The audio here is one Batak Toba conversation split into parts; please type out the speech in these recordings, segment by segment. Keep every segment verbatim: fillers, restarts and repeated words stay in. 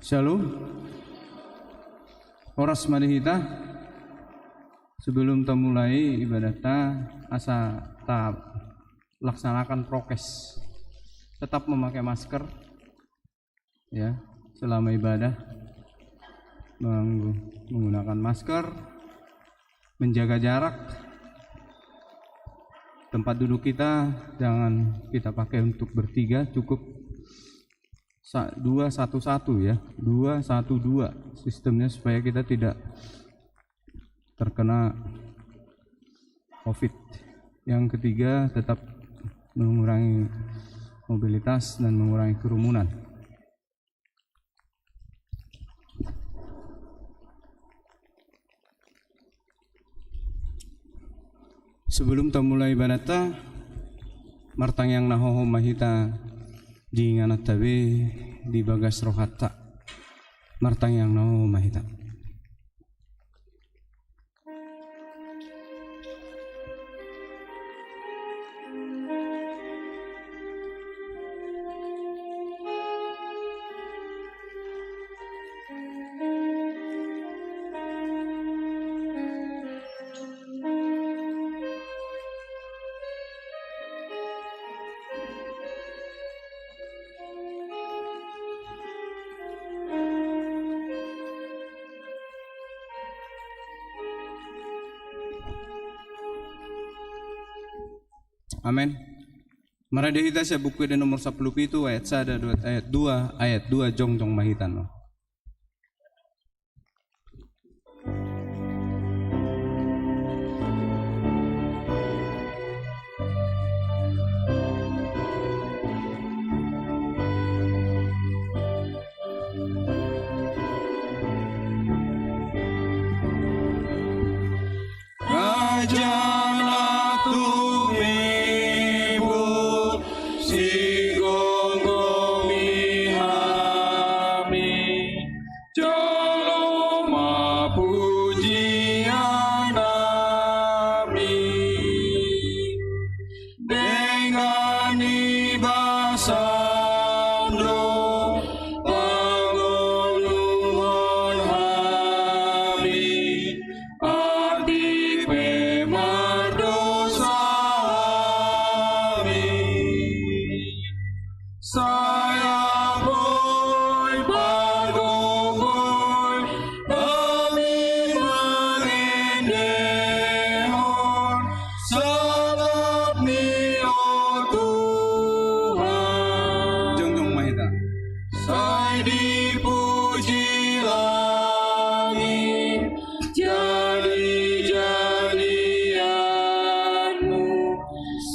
Shalom. Horas ma di hita. Sebelum tamulai ibadahta, asa talaksanakan prokes. Tetap memakai masker, ya, selama ibadah. Meng-, menggunakan masker, menjaga jarak. Tempat duduk kita jangan kita pakai untuk bertiga, cukup sa-, dua satu satu, ya, dua satu dua sistemnya, supaya kita tidak terkena covid. Yang ketiga, tetap mengurangi mobilitas dan mengurangi kerumunan. Sebelum tamulai ibadahta, martangiang na hohom ma hita di ingananta be, di bagas rohanta. Martangiang na hohom ma hita. Amen. Marende hita sian Buku Ende nomor sampulu pitu, ayat sada dohot ayat dua, ayat dua, jongjong ma hita, no. Raja na tumimbo, sigomgomi hami, jalo ma pujiannami. Denggan ni basam do pangoluhon hami, atik pe mardosa hami. Sai apoi pargogoi hami mangendehon salapmi, o Tuhan. Jongjong ma hita. Sai dipuji langit jadi-jadianmu,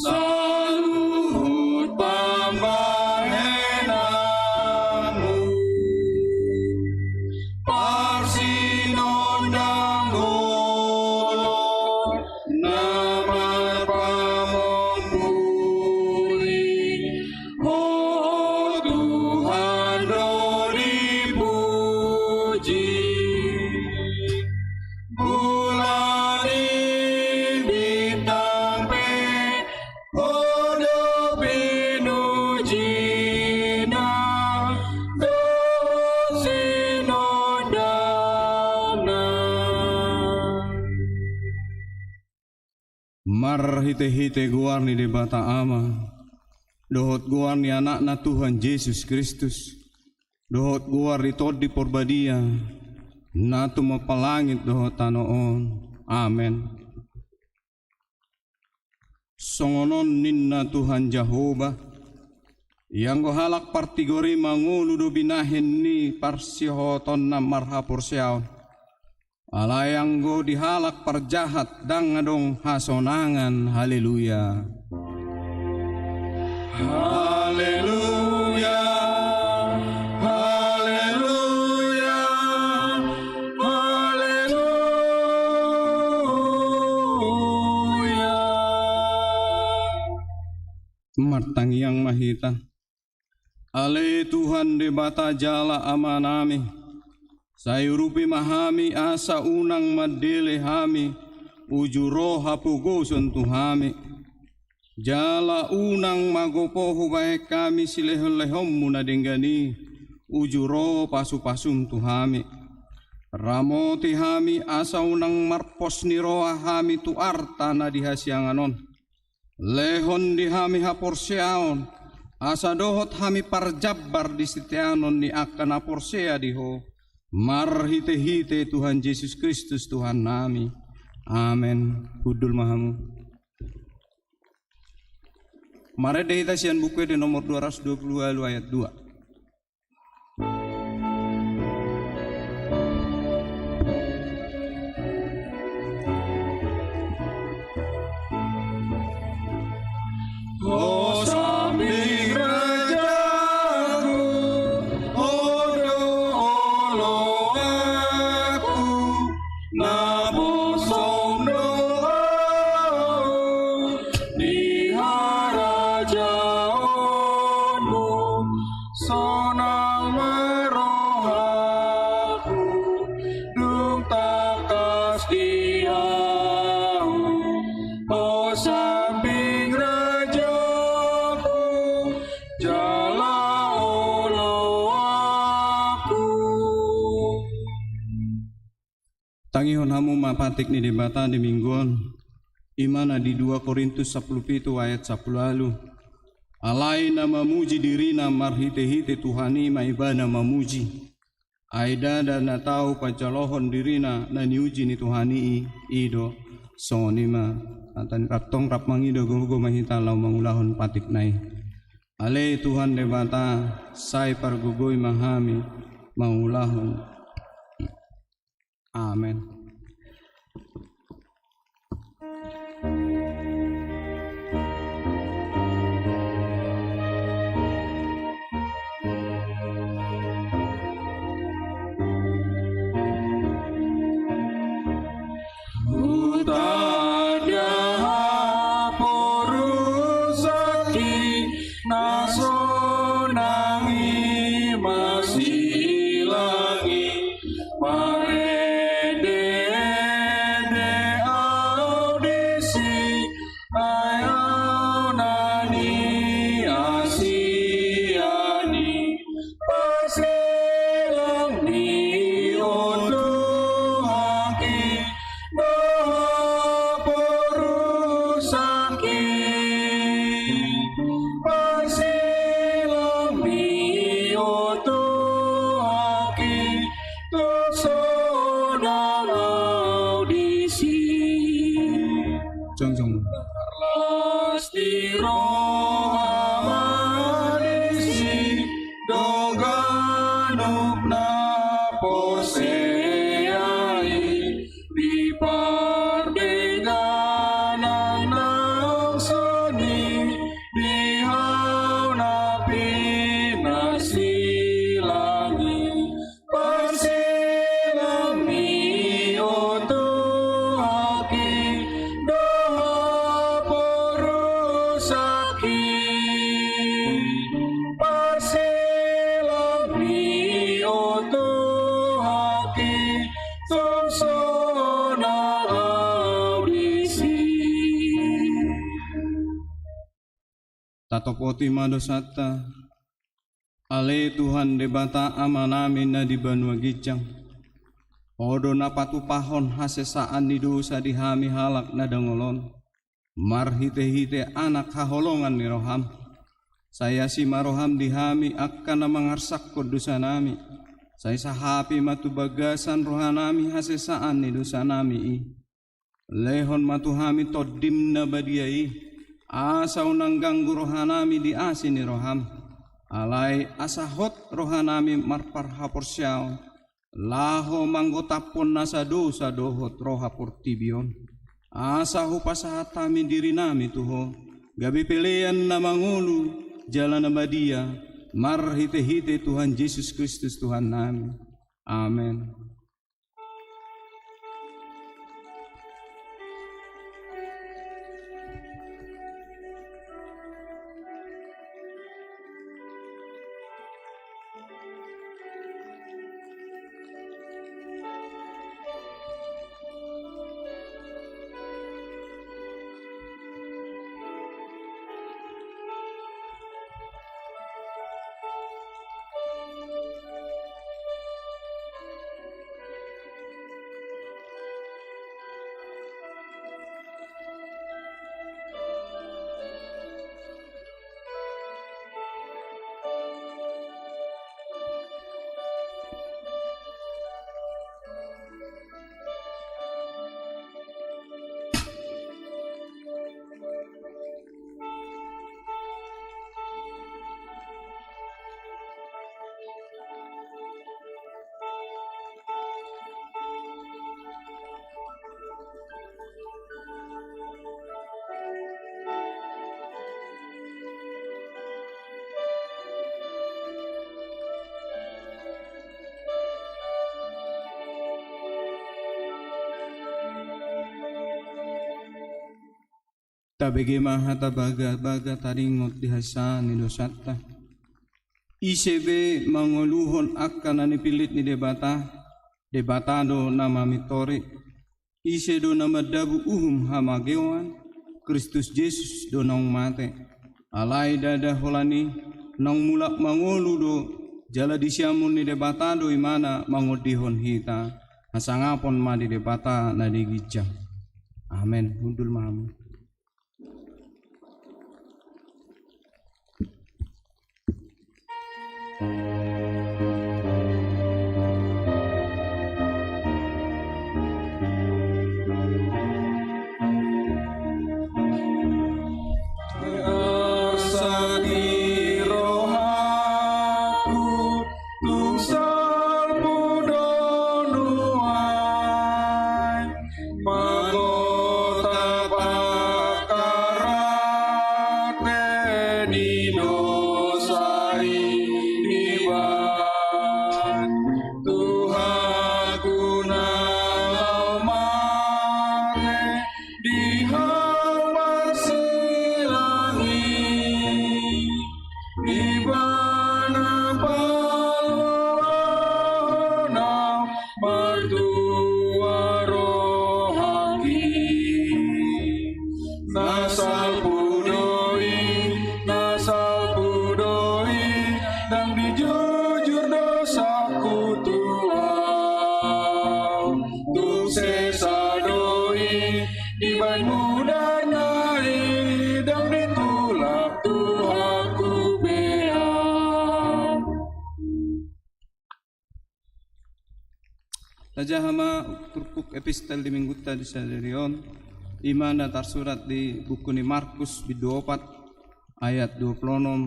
saluhut pambahenanmu. Parsinondang holong na marpamompuli, o Tuhan, do dipuji. Bulan ni bintang pe, o, do pinujina dohot sinondangna. Marhite-hite goar ni Debata Ama, dohot goar ni Anakna Tuhan Jesus Kristus, dohot goar ni Tondi Porbadia, na tumompa langit dohot tano on. Amen. Songon on ninna Tuhan Jahowa: Ianggo halak partigor i mangolu do binahen ni parsihohotonna marhaporseaon, alai anggo di halak parjahat ndang adong hasonangan. Haleluya. Haleluya. Haleluya. Haleluya. Martangiang ma hita. Ale Tuhan Debata jala Amanami, sai urupi ma hami asa unang mandele hami uju ro hapogoson tu hami. Jala unang ma gopo hubahen hami silehon-lehonmu na denggan i, uju ro pasu-pasum tu hami. Ramoti hami asa unang marpos ni roha hami tu arta na di hasiangan on. Lehon di hami haporseaon, asa dohot hami parjambar di siteanon ni angka na porsea di Ho, marhite-hite Tuhan Jesus Kristus Tuhannami. Amen. Hundul ma hamu. Marende hita sian Buku Ende nomor dua ratus dua puluh ualu ayat dua. Ho sambing rajaku, Ho do oloanku, naposom do ahu di harajaonmu. Sonang ma rohaku, dung tangkas di ahu, Ho sambing rajaku, jala oloanku. Tangihon hamu ma patik ni Debata di minggu on, i ma na di dua Korintus sampulu pitu ayat sampulu ualu. Alai na mamuji dirina marhite-hite Tuhan i ma ibana mamuji. Ai ndada na tau panjalohon dirina na niuji ni Tuhan i, i do. Songon i ma, antong rap mangido gogo ma hita laho mangulahon patik na i. Ale Tuhan Debata, sai pargogoi ma hami mangulahon. Amen. Hutanda haporusakki na sonang i masilang i, marende-ende ahu disi, ai ahu na niasian i. Parsilang ni otohaki, do haporusakki. Parsilang ni otohaki, tung sonang ahu disi. Jongjong. Las ni roha ma disi, do ganup na porsea i, di pardengganan naung songon i, di ahu na pinarsilang i. Parsilang ni otohaki, do haporusakki. Parsilang ni otohaki, tung sonang ahu disi. Tatopoti ma dosanta. Ale Tuhan Debata Amanami na di banua ginjang, Ho do na patupahon hasesaan ni dosa di hami halak na dangol on, marhite-hite Anak haholongan ni roham. Sai asi ma roham di hami angka na mangarsakkon dosanami. Sai sahapi ma tu bagasan rohanami hasesaan ni dosanami i. Lehon ma tu hami Tondim na badia i, asa unang ganggu rohanami di asi ni roham. Alai asa hot rohanami marparhaporseaon, laho manggotaphon nasa dosa dohot roha portibi on. Asa hupasahat hami dirinami tu Ho, gabe pelean na mangolu jala na badia, marhite-hite Tuhan Jesus Kristus Tuhannami. Amen. Tabege ma hata bagabaga taringot di hasesaan ni dosanta. Ise be mangoluhon angka na nipillit ni Debata, Debata do na mamintori. Ise do na mandabu uhum hamagoan? Kristus Jesus do naung mate. Alai ndada holan i, naung mulak mangolu do, jala di siamun ni Debata do ibana mangondihon hita. Hasangapon ma di Debata na di ginjang. Amen. Hundul ma hamu. Arsa di rohaku, tung salpu do nuaeng. Mangotap angka rate ni dosa i di Bamu, Tuhanku na laho mate di hau marsilang i. Ibana paluahon au martua rohangki. Na salpu do i, na salpu do i, ndang dijujur dosaku tu Au. Tung sesa do i dibahen mudarna i, ndang ditulak Tuhanku be au. Tajaha ma turpuk epistel di minggunta di sadari on, i ma na tarsurat di buku ni Markus bindu opat ayat dua pulu onom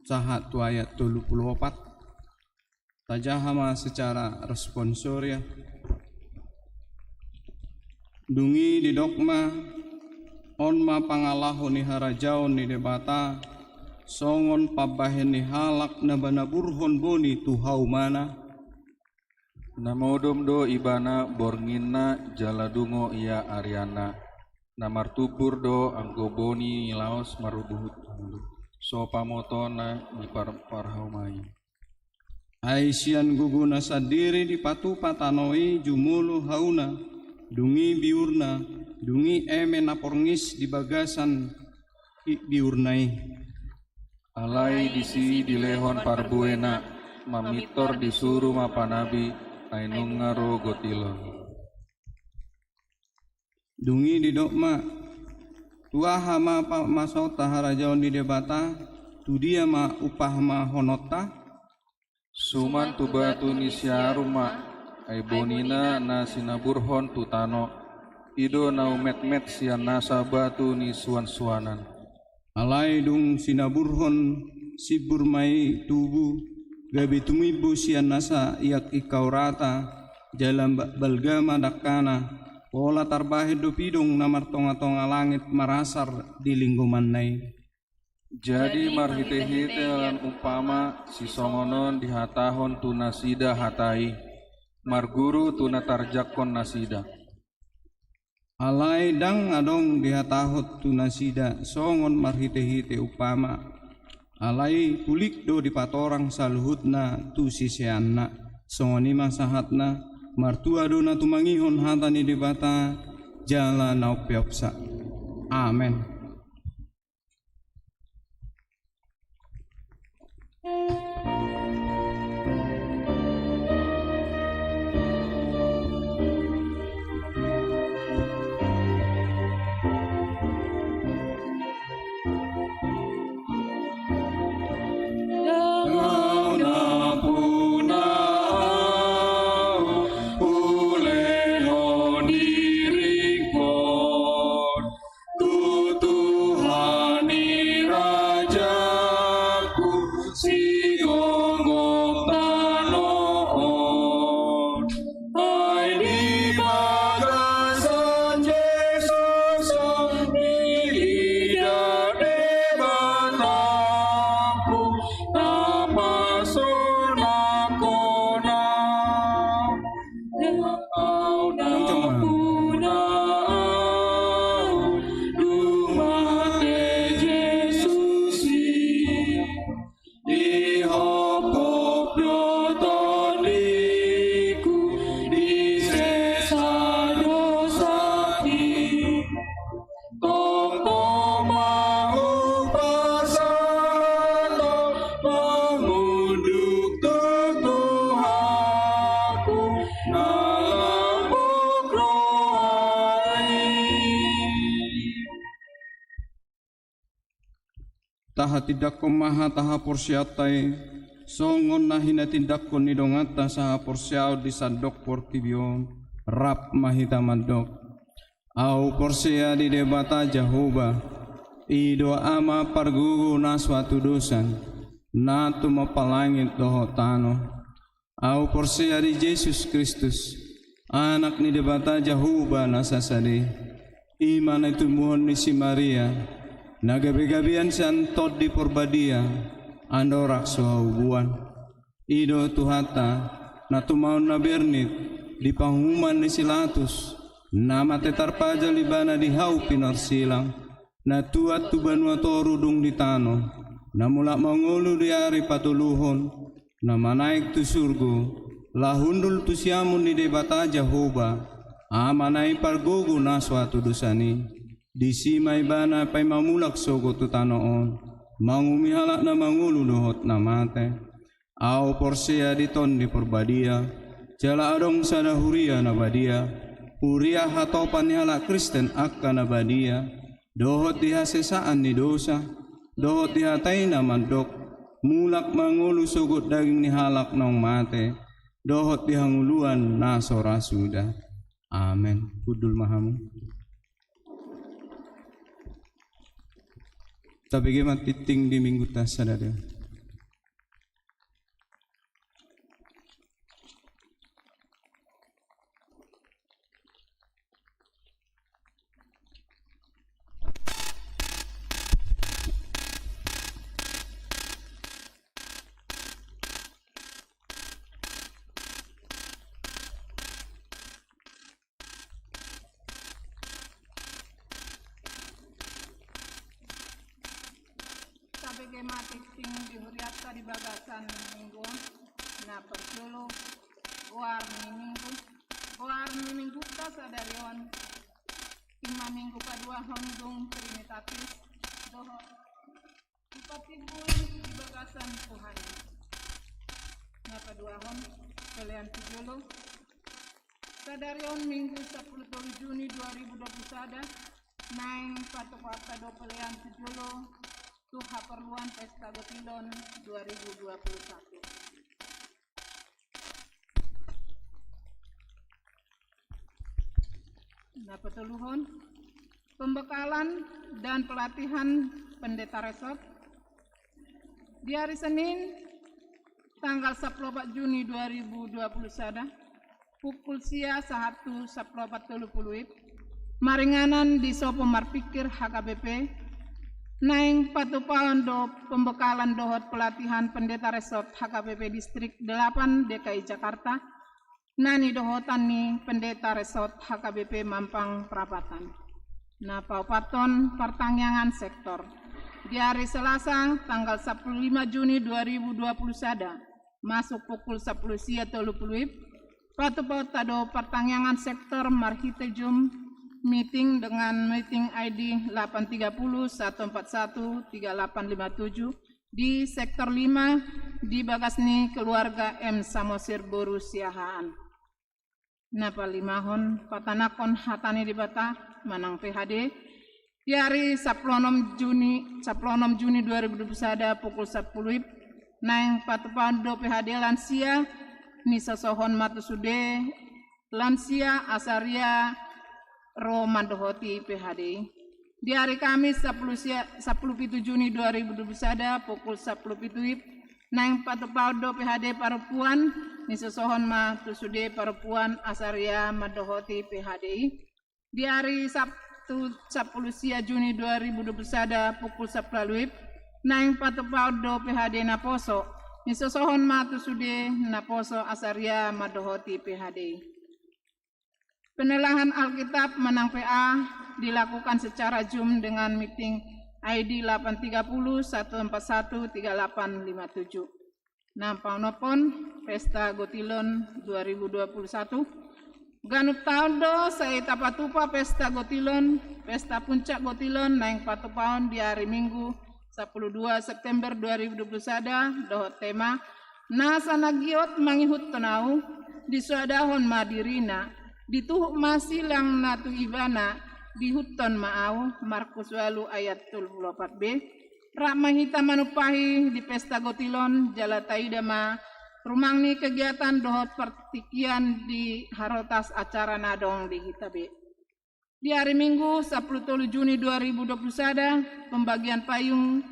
sahat tu ayat tolu pulu opat. Tajaha ma secara responsoria. Dung i didok ma, on ma pangalaho ni harajaon ni Debata, songon pambahen ni halak na manaburhon boni tu haumana. Na modom do ibana bornginna jala dungo ia arianna. Na martumbur do anggo boni laos marubuhut. So pamotona di par-, parhauma i. Ai sian gogona sandiri dipatupa tano i jumolo hauna, dung i biurna, dung i eme na porngis di bagasan i biurna i. Alai disi dilehon parbuena, mamintor disuru ma panabi, ai nunga ro gotilon. Dung i didok ma, tu aha ma pamasaonta harajaon ni Debata, tu dia ma umpamahononta? Suman tu batu ni siarum ma, ai bonina na sinaburhon tu tano, i do na umetmet sian nasa batu ni suansuanan. Alai dung sinaburhon simbur ma i tubu, gabe tumimbo sian nasa iak ingkau rata, jala ba-, balga ma dangkana, pola tarbahen do pidong na martongatonga langit marasar di linggomanna i. Jadi marhitehite lan umpama sisongon on dihatahon tu nasida hata i, marguru tu na tarjangkon nasida. Alai ndang adong dihatahon tu nasida songon marhitehite umpama. Alai pulik do dipatorang saluhutna tu siseanna. Songon i ma sahatna, martua do na tumangihon hata ni Debata, jala na umpeopsa. Amen. Launa puna au, ulehon diringkon, tutu Tahatindangkon ma hata haporseaonta i, songon na hinatindangkon ni donganta sahaporseaon di sandok portibi on, rap ma hita mandok. Ahu porsea di Debata Jahowa, i do Ama pargogo na so hatudosan, na tumompa langit dohot tano. Ahu porsea di Jesus Kristus, Anak ni Debata Jahowa na sasada i, i ma na tinumbuhon ni si Maria, na gabegabean sian Tondi Porbadia, andorang so haubuan. I do Tuhanta, na tumaon na bernit, di panguhuman ni si Latus, na mate tarpajal ibana di hau pinorsilang, na tuat tu banua toru dung di tano, na mulak mangolu di ari patoluhon, na manaek tu surgo, laho hundul tu siamun ni Debata Jahowa, Amana i pargogo na so hatudosan i. Disi ma ibana paima mulak sogot tu tano on, manguhumi halak na mangolu dohot na mate. Ahu porsea di Tondi Porbadia, jala adong sada huria na badia, huria hatopan ni halak Kristen angka na badia, dohot di hasesaan ni dosa, dohot di hata i na mandok, mulak mangolu sogot daging ni halak naung mate, dohot di hangoluan na so ra suda. Amen. Hundul ma hamu. Tabege ma tingting di Minggunta sadari on. Tabege ma tingting di hurianta di bagasan minggu on. Na parjolo, goar ni minggu. Goar ni Minggunta sadari on, i ma minggu paduahon dung Trinitatis, dohot dipatimbul di bagasan Tuhan. Na paduahon, pelean sijolo. Sadari on Minggu sampulu tolu Juni dua ribu dua puluh sada, naeng patupaonta do pelean sijolo tu haporluan Pesta Gotilon dua ribu dua puluh satu. Na patoluhon, pembekalan dan pelatihan pendeta resort. Di hari Senin, tanggal sampulu opat Juni dua ribu dua puluh sada, pukul sia sahat tu sampulu opat tolu pulu WIB, maringanan di Sopo Marpikir H K B P, naeng patupaon do pembekalan dohot pelatihan pendeta resort H K B P Distrik delapan D K I Jakarta, na nidohotan ni Pendeta Resort H K B P Mampang Prapatan. Na paopathon, partangiangan sektor. Di hari Selasa, tanggal sampulu lima Juni dua ribu dua puluh sada, masuk pukul sampulu sia tolu pulu WIB, patupaonta do partangiangan sektor marhite Zoom meeting dengan meeting I D delapan tiga puluh satu empat satu tiga delapan lima tujuh, di sektor lima, di bagas ni keluarga M Samosir boru Siahaan. Na palimahon, patanakhon hata ni Debata manang P H D. Di hari sampulu onom Juni, sampulu onom Juni dua ribu dua puluh sada pukul sampulu WIB, naeng patupaon do P H D lansia, nisosohon ma tu sude lansia asa ria ro mandohoti P H D i. Di hari Kamis sampulu sia, sampulu pitu Juni dua ribu dua puluh sada pukul sampulu pitu WIB, naeng patupaon do P H D parompuan, nisosohon ma tu sude parompuan asa ria mandohoti P H D i. Di hari Sabtu sampulu sia Juni dua ribu dua puluh sada pukul sampulu ualu WIB, naeng patupaon do P H D naposo, nisosohon ma tu sude naposo asa ria mandohoti P H D i. Penelahan Alkitab manang P A dilakukan secara Zoom dengan meeting I D delapan tiga puluh satu empat satu tiga delapan lima tujuh. Na paonomhon, Pesta Gotilon dua ribu dua puluh satu. Ganup taon do sai tapatupa Pesta Gotilon, Pesta Puncak Gotilon naeng patupaon di hari Minggu sampulu dua September dua ribu dua puluh sada, dohot tema, nasa na giot mangihuthon ahu, disoadahon ma dirina, dituhuk ma silang na tu ibana, diihuthon ma ahu, Markus ualu ayat tolu pulu opat B. Rap ma hita manumpahi di pesta gotil on, jala taida ma rumang ni kegiatan dohot partingkian di harotas acara na adong di hita be. Di hari Minggu, sampulu tolu Juni dua ribu dua puluh sada, pembagian payung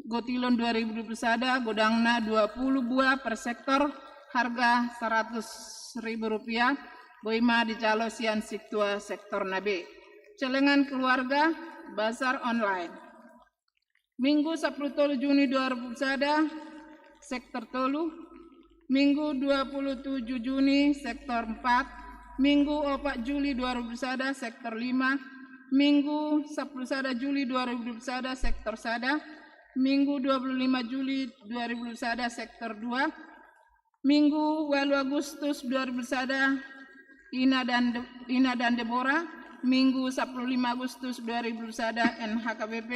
gotil on dua ribu dua puluh sada, godangna dua puluh buah per sektor, harga seratus ribu rupiah, boi ma dijalo sian sintua sektorna be. Celengan keluarga, bazar online. Minggu sampulu tolu Juni dua ribu dua puluh sada, sektor tolu. Minggu dua puluh tujuh Juni, sektor empat. Minggu opat Juli dua ribu dua puluh sada, sektor lima. Minggu sampulu sada Juli dua ribu dua puluh sada, sektor sada. Minggu dua puluh lima Juli dua ribu dua puluh sada, sektor dua. Minggu ualu Agustus dua ribu sada, Ina dan De-, Ina dan Debora. Minggu sampulu lima Agustus dua ribu sada, N H K B P.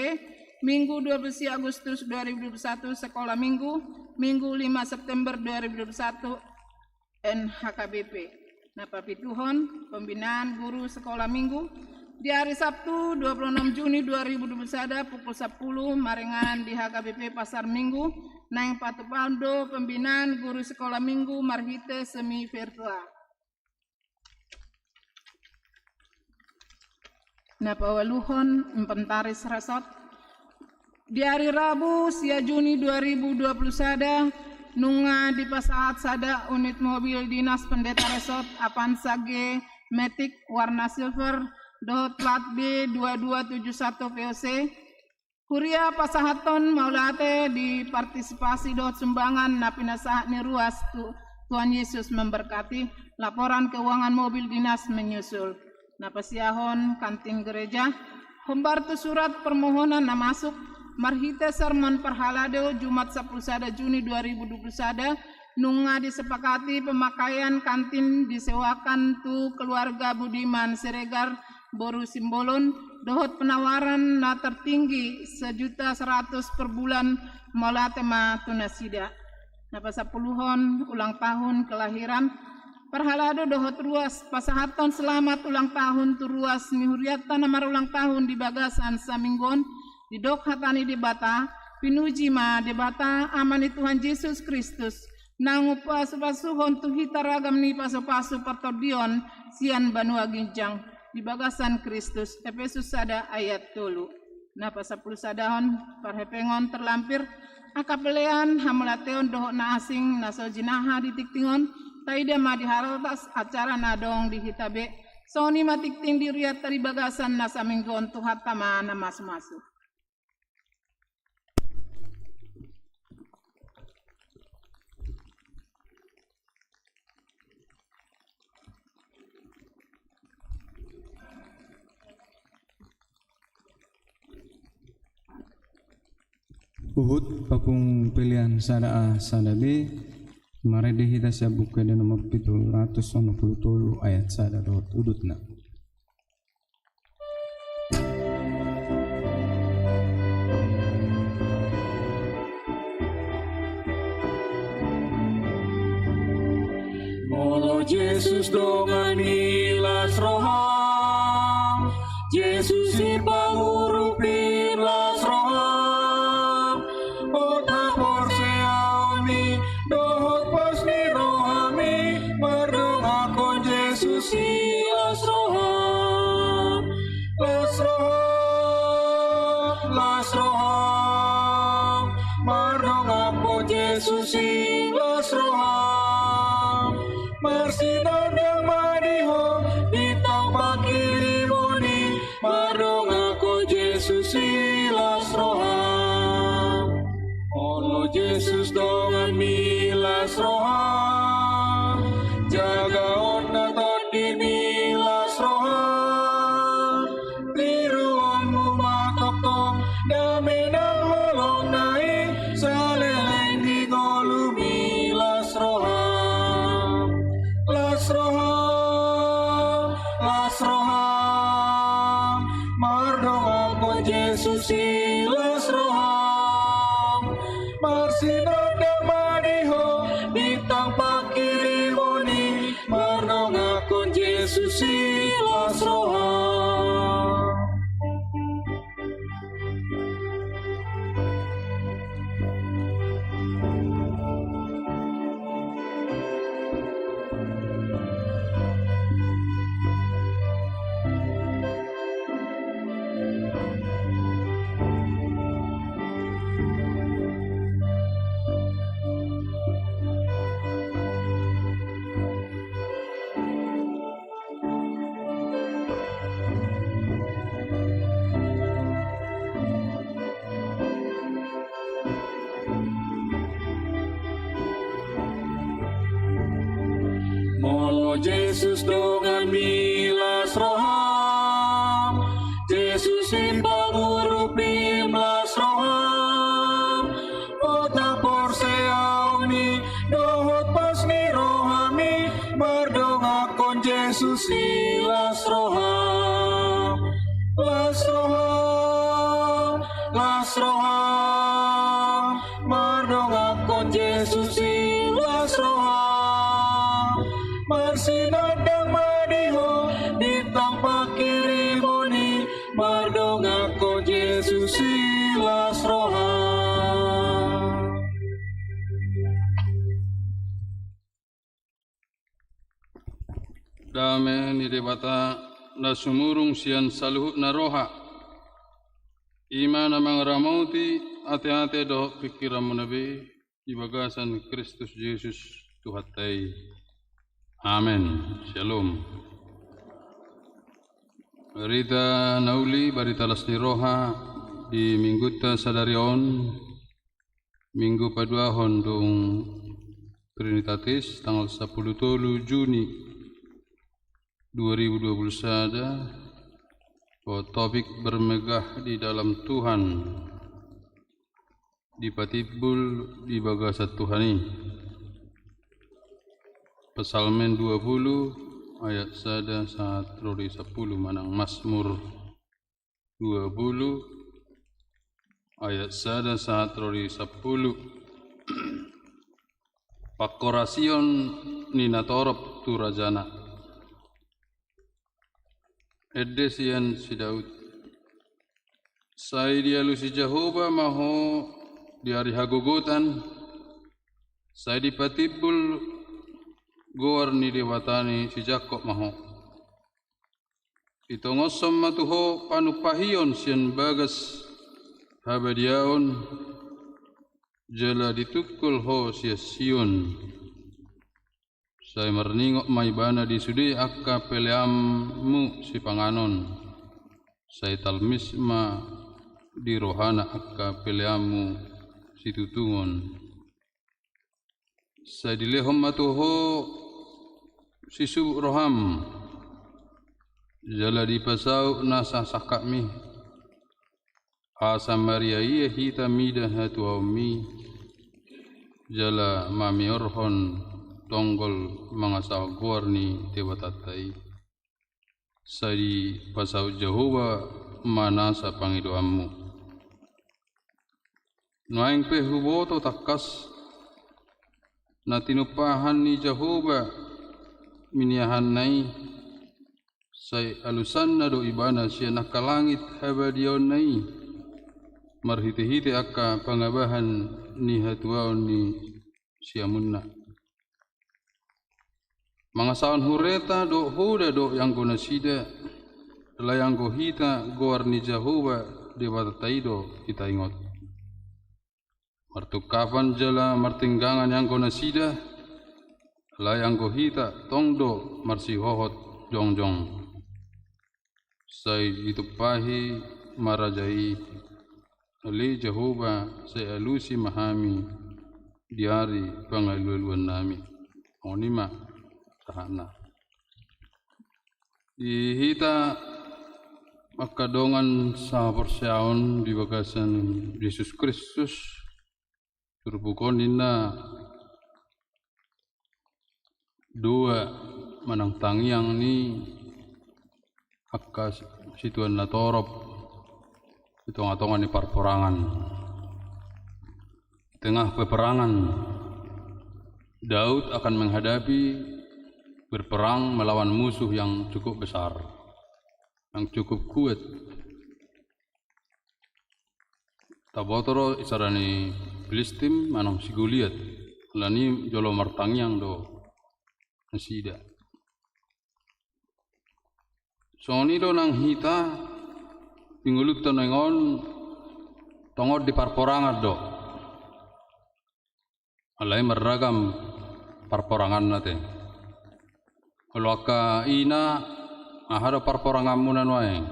Minggu dua puluh sia Agustus dua ribu dua puluh satu, Sekolah Minggu. Minggu lima September dua ribu dua puluh satu, N H K B P. Na papituhon, pembinaan guru sekolah minggu. Di hari Sabtu, dua puluh enam Juni dua ribu dua puluh sada, pukul sampulu, maringanan di H K B P Pasar Minggu, naeng patupahon do pembinaan guru sekolah minggu marhite semi virtual. Na paualuhon, inventaris resort. Di hari Rabu, sia Juni dua ribu dua puluh sada, nunga dipasahat sada unit mobil dinas Pendeta Resort Avanza G Matic warna silver dohot plat B dua dua tujuh satu V O C. Huria pasahathon mauliate di partisipasi dohot sumbangan na pinasahat ni ruas tu Tuhan Yesus memberkati, laporan keuangan mobil dinas menyusul. Na pasiahon kantin gereja, hombar tu surat permohonan na masuk marhite sermon parhalado Jumat sampulu sada Juni dua ribu dua puluh sada, nunga disepakati pemakaian kantin disewakan tu keluarga Budiman Siregar boru Simbolon, dohot penawaran na tertinggi sejuta seratus per bulan, mauliate ma tu nasida. Na pasampuluhon, ulang tahun kelahiran parhalado dohot ruas, pasahathon selamat ulang tahun tu ruas ni hurianta na marulang tahun di bagasan saminggu on. Didok hata ni Debata, pinuji ma Debata, Ama ni Tuhan Jesus Kristus, naung umpasupasuhon tu hita ragam ni pasupasu partondion sian banua ginjang di bagasan Kristus. Epesus sada ayat tolu. Na pasampulu sadahon, parhepengon terlampir, angka pelean, hamauliateon dohot na asing na so jinaha di tingting on, taida ma di harotas acara na adong di hita be. Songon i ma tingting di hurianta di bagasan na saminggu on, Tuhanta ma na masumasu. Huhut pakung pelean sada A sada B, marende hita sian Buku Ende nomor pitu ratus onom pulu tolu ayat sada dohot udutna. Olo Jesus dongan ni las roha, Jesus sipangurupi las roha, ota porseaon ni dohot pos ni rohami, mardongankon Jesus i las roha. Las roha, las roha, mardongankon Jesus i las roha. Marsinondang ma di ho bintang pangkirimon i, mardongankon Jesus i las roha. Olo Jesus dongan ni las roha, jagaon na tondi ni las roha. Tiruonmu ma tongtong dame nang holongna i, saleleng di ngolumi las roha. Las roha, las roha, mardongankon Jesus i las roha. Marsinondang ma di ho bintang pangkirimon i, mardongankon Jesus i las roha. Jesus donganmi las roham, Jesus sipaboruhmi las roham, otak porseaonmi dohot pas ni rohami, mardongankon Jesus i las roham, las roham, las roham. Mardongankon Jesus i las roham, marsinandang ma di ho, bintang pangkirimon i, mardongankon Jesus i las roham. Dame ni Debata na sumurung sian saluhutna roha, i ma na mangaramoti ateate dohot pingkiranmuna be di bagasan Kristus Jesus Tuhanta i. Amen. Syalom. Barita na uli, barita las ni roha di minggunta sadari on, Minggu paduahon dung Trinitatis, tanggal sampulu tolu Juni dua ribu dua puluh sada. Topik: Bermegah di dalam Tuhan, dipatimbul di bagasan Tuhan i. Psalmen dua puluh ayat sada sahat ro di sampulu, manang Mazmur dua puluh ayat sada sahat ro di sampulu. Panghorasion ni natorop tu rajana. Ende sian si Daud. Sai dialusi Jahowa ma ho di ari hagogotan, sai dipatimbul goar ni Debata ni si Jakkob ma ho. Ditongoshon ma tu ho panumpahion sian bagas habadiaon, jala ditungkol ho sian Sion. Sai marningot ma Ibana di sude angka peleanmu sipanganon, sai talmis ma di rohana angka peleanmu situtungon. Sai dilehon ma tu ho sisubuk roham, jala dipasaut nasa sangkapmi, asa mariaia hita mida hatuaonmi, jala mameorhon tonggol mangasahon goar ni Debatanta i. Sai dipasaut Jahowa ma nasa pangidoanmu. Nuaeng pe huboto tangkas na tinumpahan ni Jahowa miniahanna i, sai alusanna do Ibana sian angka langit habadiaonna i, marhitehite angka pangabahan ni hatuaon ni siamunna. Mangasahon hureta dohot hoda do ianggo nasida, alai anggo hita goar ni Jahowa Debatanta i do hita ingot. Martungkapan jala martinggangan ianggo nasida, alai anggo hita tong do marsihohot jongjong. Sai ditumpahi ma raja i, ale Jahowa, sai alusi ma hami di ari pangalualuannami. Songon i ma sahatna. Di hita angka dongan sahaporseaon di bagasan Jesus Kristus, turpuk on ninna dua manang tangiang ni angka si-, situan natorop di tongatonga ni parporangan. Di tengah peperangan, Daud akan menghadapi, berperang melawan musuh yang cukup besar, yang cukup kuat. Taboto do isara ni Pilistin manang si Goliat, alani jolo martangiang do nasida. Songon i do nang hita, di ngolunta nuaeng on, tongon di parporangan do. Alai marragam parporanganna te. Olo angka ina, aha do parporanganmuna nuaeng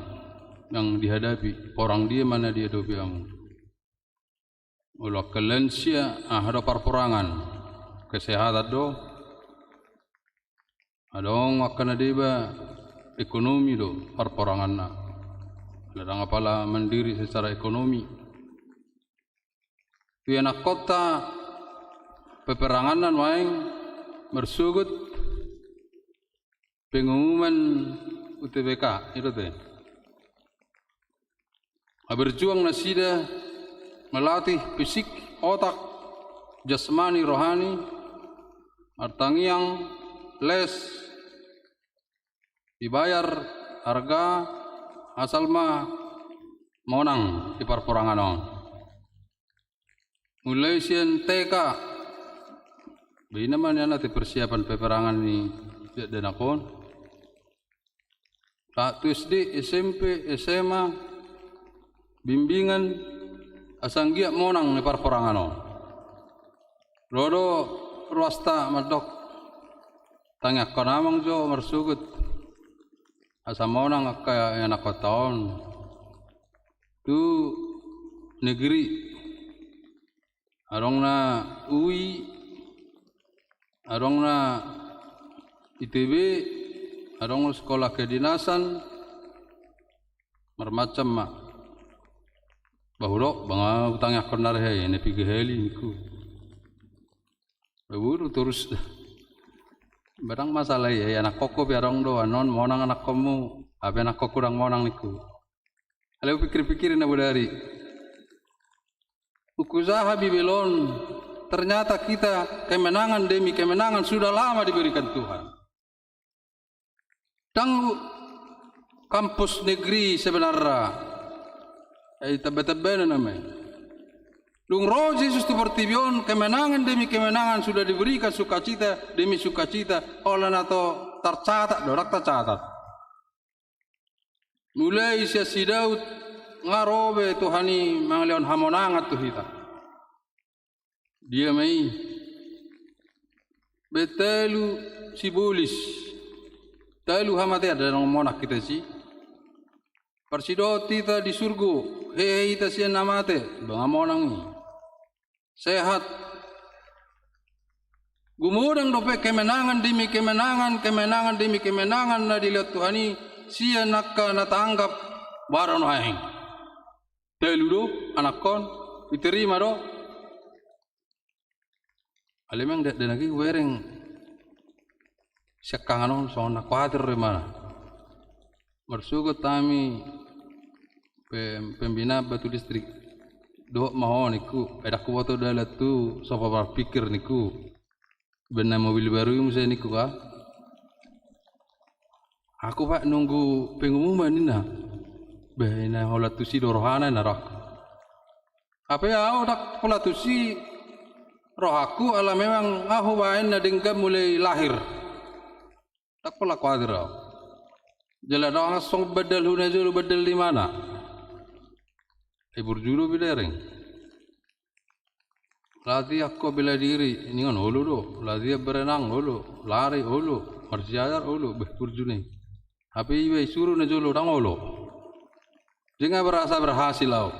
yang dihadapi, porang dia ma na diadopi hamu? Olo angka lansia, aha do parporangan? Kesehatan do. Adong angka na deba ekonomi do parporanganna. Ndang apala mandiri secara ekonomi. Tu ianakkonta peperanganna nuaeng marsogot pengumuman U T B K, i do te. Berjuang nasida melatih fisik, otak, jasmani, rohani, martangiang, les, dibayar harga, asal ma monang di parporangan on. Mulai sian T K, baen ma nian ate persiapan peperangan ni dakdanak on. Sahat tu S D, S M P, S M A, bimbingan, asa anggiat monang ni parporangan on. Ro do ruasta mandok, tangiangkon amang jo marsogot asa monang angka ianakkonta on tu negeri. Adong na U I, adong na I T B, adong na sekolah kedinasan, marmacam ma. Bah, hudok, bah, nga hutangiangkon nari, hai, na piga hali ningku. Bah, boru torus. Ba ndang masalah i, anakkonhu pe adong do, annon monang anakkonmu, hape anakkonhu ndang monang ningku. Alai hupikir-pikir na bodari. Hukujaha Bibel on, ternyata kita kemenangan demi kemenangan sudah lama diberikan Tuhan. Ndang kampus negeri sebenarna. Ai tamba-tamba na nama i. Dung ro Jesus tu portibi on, kemenangan demi kemenangan sudah diberikan, sukacita demi sukacita, holan na to tarcatat do, ndang tarcatat. Mulai sian si Daud, nga ro be Tuhan i mangalehon hamonangan tu hita. Dia ma i? Be talu sibolis, talu hamatean, ndang monang hita disi. Parsidohot hita di surgo, hehe hita sian na mate, ba nga monang i. Sehat. Gumodang dope kemenangan demi kemenangan, kemenangan demi kemenangan na dilehon Tuhan i sian angka na taanggap bara nuaeng. Talu do anakkon, diterima do. Alai memang dakdanak i hubereng siangkangan on songon na kuatir do imana. Marsogot hami pe-, pembinaan Batu Listrik. Dohot ma ho ningku, ai ndang huboto dalan tu so pola marpikir ningku. Baen na mobil baru i muse ningku ka. Aku, Pak, nunggu pengumuman ninna. Bah, ina holan tusi do rohana ninna rohangku. Hape ahu ndang pola tusi rohangku ala memang ahu baen na denggan mulai lahir. Ndang pola kuatir ahu. Jala ndang songon bandalhu na jolo bandal ni imana. Ai burju do binereng. Latihan ko bela diri, ninna olo do. Latihan berenang olo, lari olo, marsiajar olo, bah burju na i. Hape iba i suru na jolo ndang olo. Ndang berasa berhasil ahu.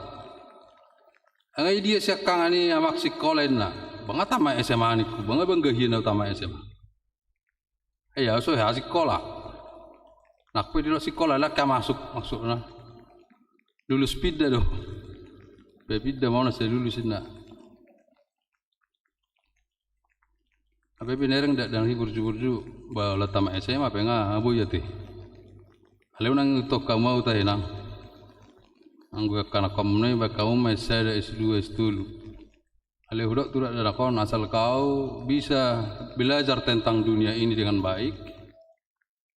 Nga i dia siangkangan i amak sikola ninna. Ba nga tamat S M A ningku, ba nga bangga hian ahu tamat S M A. Ai ahu so hea sikola. Nang pe didok sikola, ndang hea masuk, maksudna. Lulus pinda do. Pe pinda ma ho na sai lulus ninna. Hape binereng dakdanak i burju-burju, ba holan tamat S M A pe nga boi ate. Alai unang hutokkon hamu ahu tahe nang. Anggo angka anakkon muna i, baen hamu ma S sada, S dua, S tolu. Alai hudok tu dakdanak on, asal kau bisa belajar tentang dunia ini dengan baik,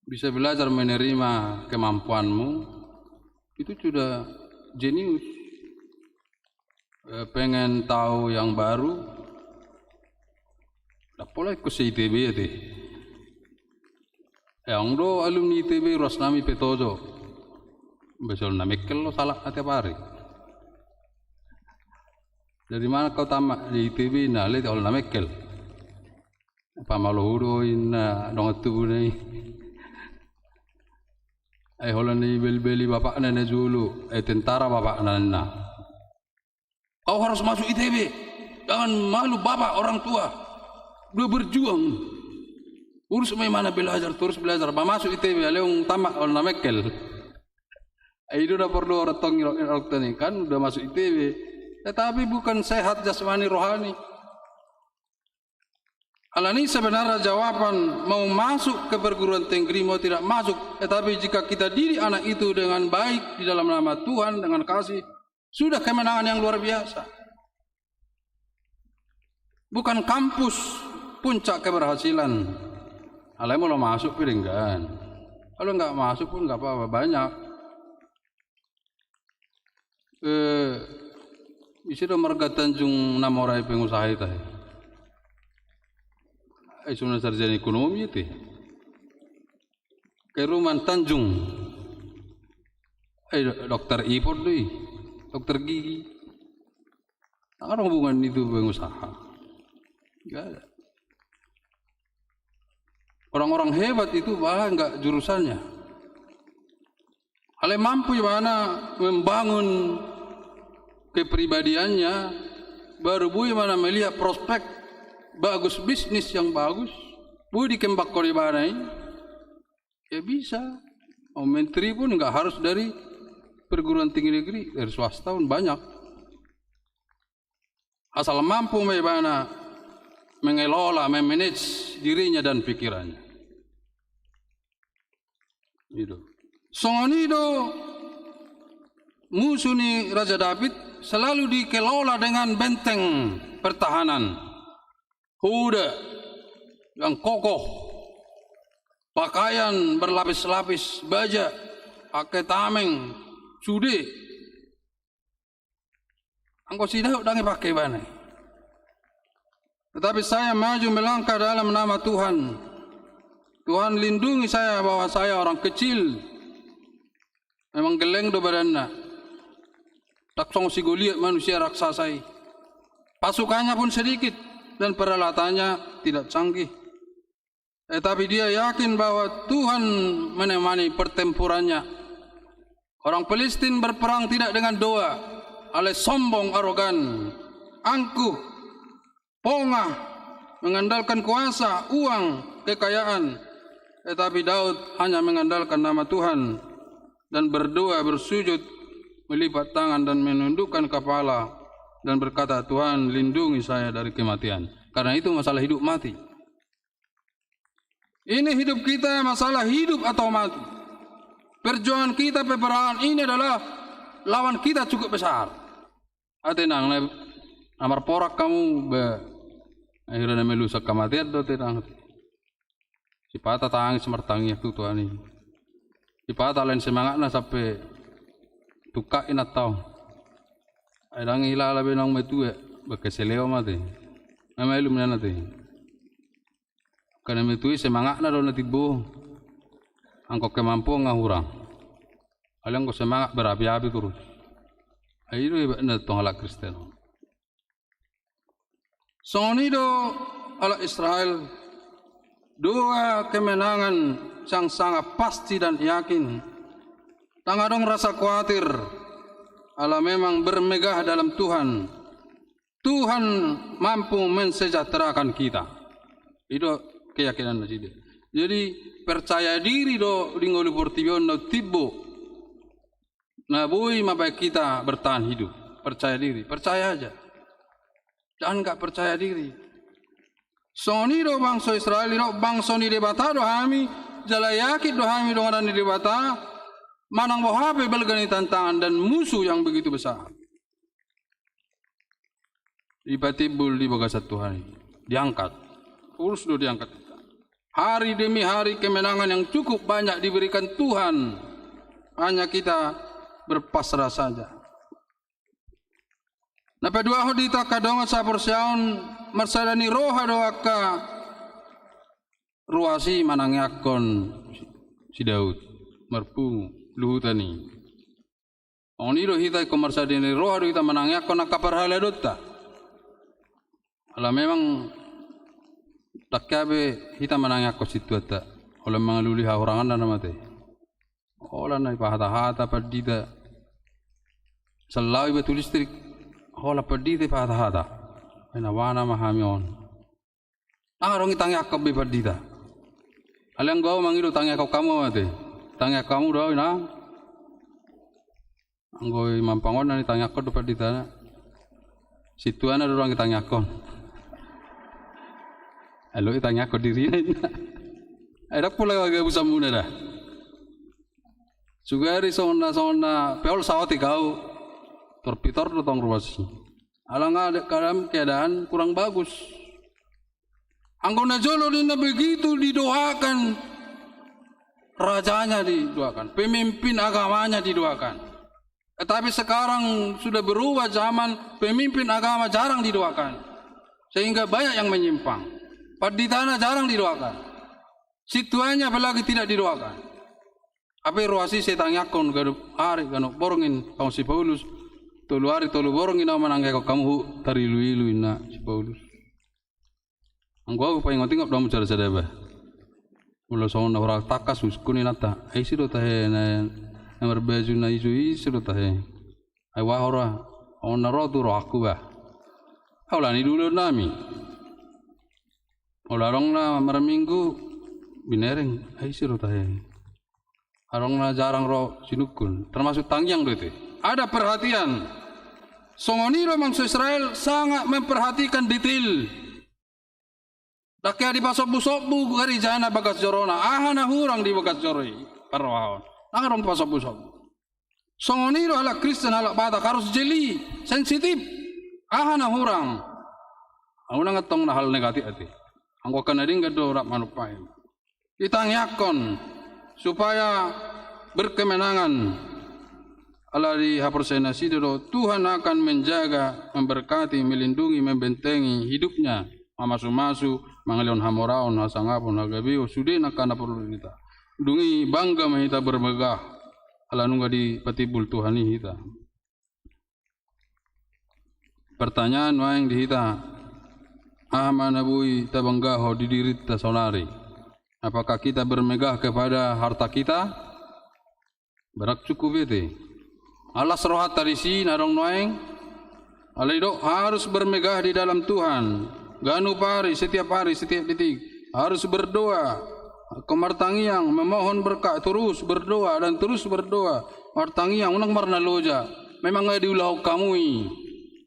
bisa belajar menerima kemampuanmu, itu sudah jenius. Eh, pengen tahu yang baru, ndang pola ingkon se I T B ate. Eh, adong do alumni I T B ruas nami Petojo. Ba sai holan na mengkel do salatna tiap ari. Dari mana kau tamat di I T B ninna, alai holan na mengkel. Pamalo ho do ninna dongan tubuna i. Ai holan na ibelbeli bapakna na jolo, ai tentara bapakna ninna. Kau harus masuk I T B. Jangan malu bapak orang tua. Dia berjuang. Urus ma ibana belajar, terus belajar. Ba masuk I T B, alai unang tamat, olo na mengkel. I do na porlu orang tong i, orang tong i kan udah masuk I T B. Tetapi bukan sehat jasmani rohani. Alani sebenarnya jawaban mau masuk ke perguruan tinggi mau tidak masuk, tetapi jika kita didik anak itu dengan baik di dalam nama Tuhan, dengan kasih, sudah kemenangan yang luar biasa. Bukan kampus puncak keberhasilan. Alai molo masuk pe denggan. Kalau nggak masuk pun nggak apa-apa, banyak. Eh, ise do marga Tanjung na mora i pengusaha i tahe. Eh, isuna sarjana ekonomi i te. Khairul Tanjung. Eh, do-, dokter Ipot do i. Dokter gigi. Nggak ada hubungan itu pengusaha. Nggak ada. Orang-orang hebat itu malah nggak jurusannya. Alai mampu ibana membangun kepribadiannya, baru boi ibana melihat prospek bagus, bisnis yang bagus, boi dikembangkan ibana i. Ya bisa. Mau menteri pun nggak harus dari perguruan tinggi negeri, dari swasta pun banyak. Asal mampu ma ibana mengelola, memanage dirinya dan pikirannya. I do. Songon i do musuh ni Raja Daud selalu dikelola dengan benteng pertahanan. Kuda yang kokoh, pakaian berlapis-lapis, baja, pakai tameng, sude. Anggo si Daud ndang ipake ibana i. Tetapi saya maju melangkah dalam nama Tuhan. Tuhan lindungi saya bahwa saya orang kecil. Memang gelleng do badanna. Tak songon si Goliat manusia raksasa i. Pasukannya pun sedikit dan peralatannya tidak canggih. Tetapi dia yakin bahwa Tuhan menemani pertempurannya. Orang Filistin berperang tidak dengan doa, alai sombong, arogan, angkuh, pongah, mengandalkan kuasa, uang, kekayaan. Tetapi Daud hanya mengandalkan nama Tuhan dan berdoa, bersujud, melipat tangan dan menundukkan kepala dan berkata, "Tuhan, lindungi saya dari kematian." Karena itu masalah hidup mati. Ini hidup kita masalah hidup atau mati. Perjuangan kita, peperangan ini adalah lawan kita cukup besar. Ate nang na, na marporak hamu, ba, akhirna na melusak kematian do, ate nang. Sipata tangis martangiang tu Tuhan i. Sipata lain semangatna sampe tungkak inanta on. Ai ndang hilala be naung matua, ba keseleo ma ate. Ai mailum nian ate. Angka na matua i semangatna do na timbo. Anggo kemampuan nga hurang. Alai anggo semangat berapi-api torus. Ai i do hebatna tong halak Kristen on. Songon i do halak Israel, dua kemenangan yang sangat pasti dan yakin. Ndang adong rasa kuatir, ala memang bermegah dalam Tuhan. Tuhan mampu mensejahterakan kita. I do keyakinan nasida. Jadi, percaya diri do di ngolu portibi on na timbo. Na boi mambahen kita bertahan hidup. Percaya diri, percaya aja. Jangan nggak percaya diri. Songon i do bangso Israel, i do bangso ni Debata do hami, jala yakin do hami dohonon ni Debata, manang boha pe balga ni tantangan dan musuh yang begitu besar. Dipatimbul di bagasan Tuhan i. Diangkat. Terus do diangkat. Hari demi hari kemenangan yang cukup banyak diberikan Tuhan. Hanya kita berpasrah saja. Na paduahon di hita angka dongan saporseaon, marsada ni roha do angka ruas i manangiangkon si Daud, marpungu, luhutan i. Songon i do hita ingkon marsada ni roha do hita manangiangkon angka parhaladaonta. Ala memang ndang hea be hita manangiangkon situanta. Holan mangalului hahuranganna na mate. Holan na ipahata-hata pandita. Sallau iba tu listrik. Holan pandita ipahata-hata. Ai na bona ma hami on. Ndang adong itangiangkon be pandita. Alai anggo au mangido tangiangkon hamu ate. Tangiangkon hamu do au inang. Anggo i mampangon na ni tangiangkon do panditana. Situana do ruang i tangiangkon. Alo i tangiangkon dirina inna. Ai dapula gabusanmuna da. Sugari songon na songon na peol saotik au. Torpitor do tong ruas i. Alai nga keadaan kurang bagus. Anggo na jolo ninna begitu didoakan rajanya didoakan, pemimpin agamanya didoakan. Tetapi sekarang sudah berubah zaman, pemimpin agama jarang didoakan. Sehingga banyak yang menyimpang. Panditana jarang didoakan. Situanya apalagi tidak didoakan. Ape ruas i sai tangiangkon ganup ari ganup borngin songon si Paulus. Tolu ari tolu borngin au manangiangkon hamu, tariluilu inna si Paulus. Anggo au paingot-ingot do hamu sada-sada ba. Molo songon na hurang tangkas husikku ni nata. Ai ise do tahe na marbaju na ijo ise do tahe. Ai wahora on na ro tu rohangku ba. Au lani dulu nami. Molo adong na marminggu binereng ai ise do tahe. Adong na jarang ro sinungkun termasuk tangiang do ite. Ada perhatian. Songon i do bangso Israel sangat memperhatikan detail. Dang hea dipasombu-sombu garejana bagas jorona, aha na hurang di bagas joro i parrohaon. Dang adong pasombu-sombu. Songon i do halak Kristen halak Batak harus jeli, sensitif. Aha na hurang. Unang antong na hal negatif ate. Anggo angka na denggan do rap manumpak i. Itangiangkon supaya berkemenangan. Ala di haporseaon nasida do Tuhan akan menjaga, memberkati, melindungi, membentengi hidupnya, mamasu-masu, mangalehon hamoraon, hasangapon, hagabeon, sude na angka na porlu di hita. Dung i bangga ma hita bermegah ala nunga dipatimbul Tuhan i hita. Pertanyaan nuaeng di hita, aha ma na boi tabanggaho di dirinta saonari? Apakah kita bermegah kepada harta kita? Barang cukup i ate. Alas rohanta disi na adong nuaeng. Alai do harus bermegah di dalam Tuhan. Ganup ari, setiap hari, setiap detik harus berdoa. Martangiang, memohon berkat, terus berdoa dan terus berdoa. Martangiang, unang marnaloja. Memang nga diulahon hamu i.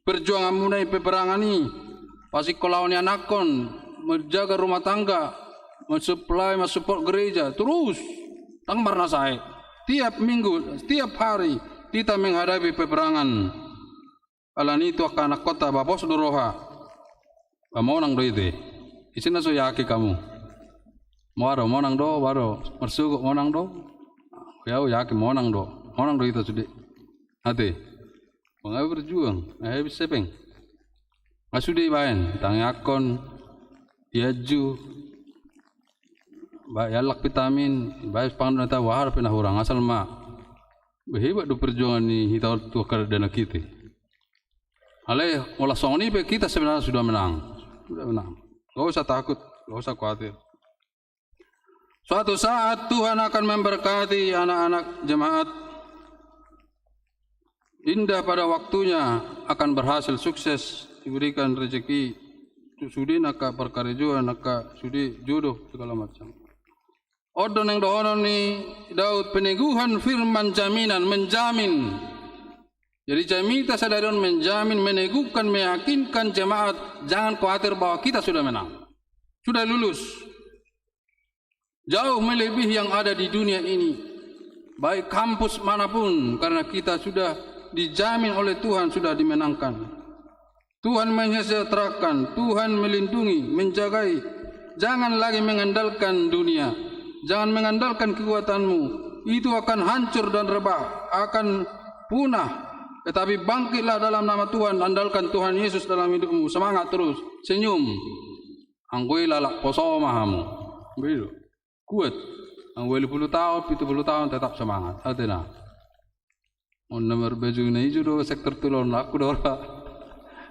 Perjuanganmuna i, peperangan i. Pasingkolahon ni anakkon, menjaga rumah tangga, mensuplai, mensupport gereja. Terus, dang marnasae. Tiap minggu, setiap hari kita menghadapi peperangan. Alani i tu angka anakkonta ba pos do roha. Ba monang do ite. Ise na so yakin hamu? Moa do monang do, ba do marsogot monang do. Au yakin monang do. Monang do hita sude. Ate. Mangabo berjuang, ai bisa peng. Nga sude ibaen, tangiangkon, ianju, ba iallak vitamin, ibaen panganon na tabo, aha dope na hurang, asal ma. Ba hebat do perjuangan ni hita tu angka dakdanak i ate. Alai molo songon i pe kita sebenarnya sudah menang. Sudah menang. Gak usah takut, gak usah khawatir. Suatu saat Tuhan akan memberkati anak-anak jemaat. Indah pada waktunya akan berhasil, sukses, diberikan rezeki, tu sude na angka parkarejoan, na angka sude jodoh segala macam. On do naeng dohonon ni Daud, peneguhan firman jaminan, menjamin. Jadi jamita sadari on menjamin, meneguhkan, meyakinkan jemaat, jangan khawatir bahwa kita sudah menang. Sudah lulus. Jauh melebihi yang ada di dunia ini. Baik kampus manapun, karena kita sudah dijamin oleh Tuhan, sudah dimenangkan. Tuhan mensejahterakan, Tuhan melindungi, menjagai. Jangan lagi mengandalkan dunia. Jangan mengandalkan kekuatanmu. Itu akan hancur dan rebah, akan punah. Tetapi bangkitlah dalam nama Tuhan, andalkan Tuhan Yesus dalam hidupmu. Semangat terus, senyum. Anggo i lalap poso ma hamu. Begitu. Kuat. Anggo ualu pulu taon, pitu pulu taon, tetap semangat. Ate na. On na marbaju na ijo do sektor tolu on, aku do ra.